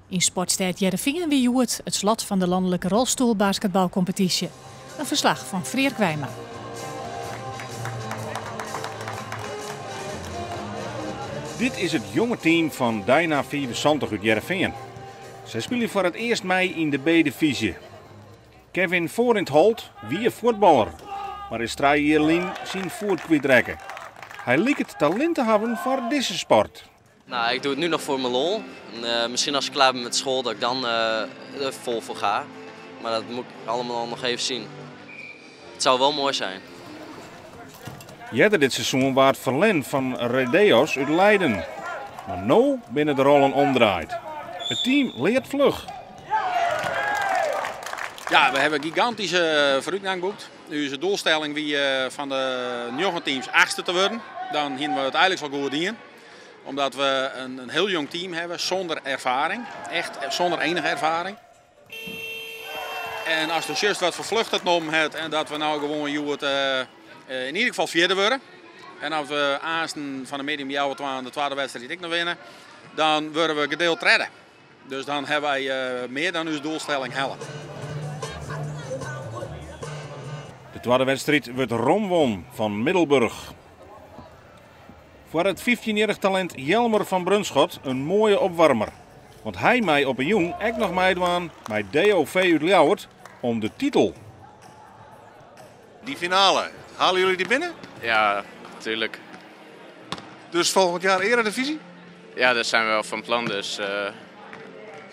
Yn Sportstêd Hearrenfean wie hjoed it slot fan de lanlike rolstoelbasketbalkompetysje. In ferslach fan Freark Wijma. Dit is it jonge team fan Dyna 75 út Hearrenfean. Sy spylje foar it earst mei yn de B-divyzje. Kevin Voorintholt wie fuotballer, mar is 3 jier lyn syn foet kwytrekke. Hy liket talint te hawwen foar dizze sport. Nou, ik doe het nu nog voor mijn lol. En misschien als ik klaar ben met school dat ik dan er vol voor ga. Maar dat moet ik allemaal nog even zien. Het zou wel mooi zijn. Earder dit seizoen waard ferlern fan Redeos út Leiden. Mar no binne de rollen omdraaid. It team leart fluch. Ja, we hebben gigantische vooruitgang boekt. Onze doelstelling wie van de 9 teams 8e te worden. Dan gingen we het eigenlijk wel goed in. Omdat we een heel jong team hebben zonder ervaring. Echt zonder enige ervaring. En als de just wat vervlucht het nom het en dat we nou gewoon hjoed in ieder geval vierde worden. En als we aanstaan van de medium jouw de tweede wedstrijd ik nog winnen, dan worden we gedeeld redden. Dus dan hebben wij meer dan uw doelstelling hellen. De tweede wedstrijd wordt romwon van Middelburg. Voor het 15-jarig talent Jelmer van Brunschot een mooie opwarmer. Want hij mij op een jong ek nog meedoen bij DOV uit Ljouwert om de titel. Die finale, halen jullie die binnen? Ja, natuurlijk. Dus volgend jaar Eredivisie? Ja, daar zijn we wel van plan, dus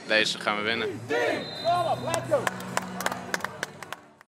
deze gaan we winnen. 10, 12, let's go!